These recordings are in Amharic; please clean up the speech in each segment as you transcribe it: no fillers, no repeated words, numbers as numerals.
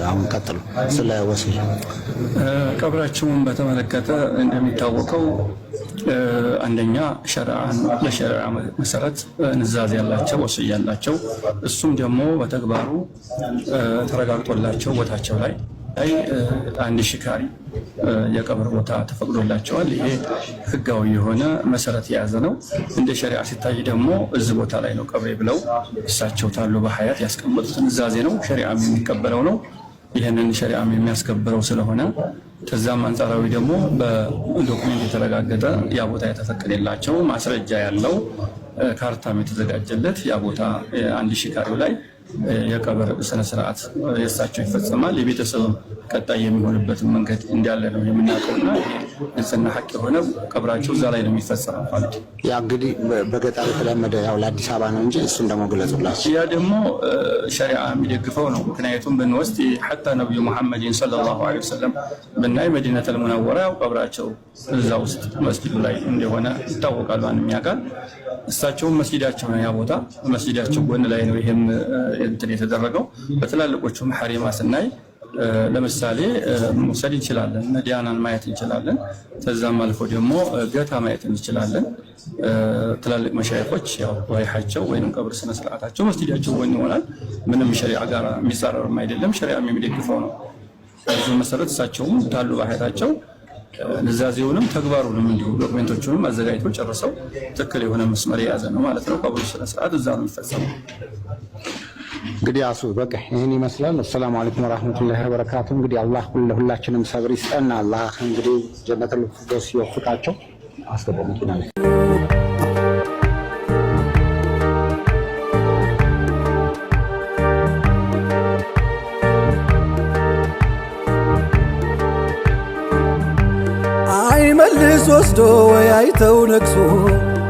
አሁን ቀጥሉ። ስለ ወሲያ። ቀብራቸውን በተመለከተ እንደሚታወቀው አንደኛ ለሸሪዓ መሰረት ኑዛዜ ያላቸው፣ ወስያ ያላቸው፣ እሱም ደግሞ በተግባሩ ተረጋግጦላቸው ቦታቸው ላይ 1000 ካሬ የቀብር ቦታ ተፈቅዶላቸዋል። ይሄ ህጋዊ የሆነ መሰረት የያዘ ነው። እንደ ሸሪዓ ሲታይ ደግሞ እዚህ ቦታ ላይ ነው ቀብሬ ብለው እሳቸው ታሉ በሀያት ያስቀመጡት ኑዛዜ ነው። ሸሪዓም የሚቀበለው ነው። ይህንን ሸሪዓም የሚያስከብረው ስለሆነ ከዛም አንጻራዊ ደግሞ በ document የተረጋገጠ ያ ቦታ የተፈቀደላቸው፣ ማስረጃ ያለው፣ ካርታም የተዘጋጀለት ያ ቦታ 1000 ካሬው ላይ የቀብር ስነስርዓት የእሳቸው ይፈጸማል። የቤተሰብም ቀጣይ የሚሆንበትን መንገድ እንዳለ ነው የምናውቀውና ግልጽና ሀቅ የሆነ ቀብራቸው እዛ ላይ ነው የሚፈጸመው ማለት ነው። ያ እንግዲህ በገጠር የተለመደ ያው ለአዲስ አበባ ነው እንጂ እሱን ደግሞ ግለጹላቸው። ያ ደግሞ ሸሪዓ የሚደግፈው ነው። ምክንያቱም ብንወስድ حتى ነቢዩ ሙሐመድን صلى الله عليه وسلم ብናይ መዲነተል ሙነወራ ያው ቀብራቸው እዛ ውስጥ መስጂዱ ላይ እንደሆነ ይታወቃል። ማንም ያውቃል። እሳቸውም መስጂዳቸው ነው፣ ያ ቦታ መስጂዳቸው ጎን ላይ ነው። ይሄም እንትን የተደረገው በትላልቆቹም ሐሪማ ስናይ ለምሳሌ መውሰድ እንችላለን። መዲያናን ማየት እንችላለን። ከዛም አልፎ ደግሞ ገታ ማየት እንችላለን። ትላልቅ መሻይኾች ያው ሪሓቸው ወይም ቀብር ስነ ስርዓታቸው መስጂዳቸው ጎን ይሆናል። ምንም ሸሪዓ ጋር የሚጻረርም አይደለም፣ ሸሪዓም የሚደግፈው ነው። በዚሁ መሰረት እሳቸውም ታሉ በሀያታቸው ኑዛዜውንም ተግባሩንም እንዲሁ document ኦቹንም አዘጋጅተው ጨርሰው ትክክል የሆነ መስመር የያዘ ነው ማለት ነው። ቀብሩ ስነ ስርዓት እዛ ነው የሚፈጸመው። እንግዲህ አሱ በቃ ይህን ይመስላል። السلام عليكم ورحمة الله وبركاته። እንግዲህ አላህ ሁላችንም ሰብር ይስጠን። አላህ እንግዲህ ጀነተል ፊርደውስ ይወፍቃቸው። አስገባው መኪና ላይ። አይመልስ ወስዶ ወይ አይተው ነግሶ፣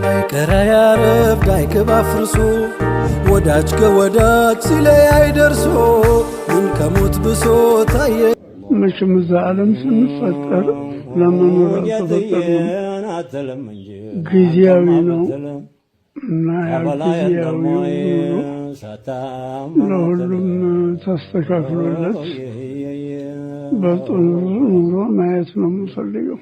አይቀረ ያረፍድ አይክብ አፍርሶ፣ ወዳጅ ከወዳጅ ሲለያይ ደርሶ ምን ከሞት ብሶ ታየ። መቼም እዛ ዓለም ስንፈጠር ለመኖር አልተፈጠርንም። ጊዜያዊ ነው እና ያ ጊዜያዊ ኑሮ ለሁሉም ተስተካክሎለት በጥሩ ኑሮ ማየት ነው የምፈልገው።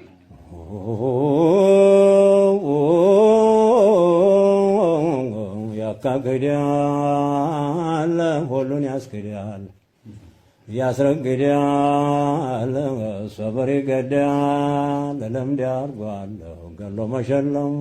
ያካክዳል፣ ሁሉን ያስክዳል፣ ያስረግዳል፣ ሰብር ይገዳል፣ ለምድ ያርጓል ገሎ መሸለም።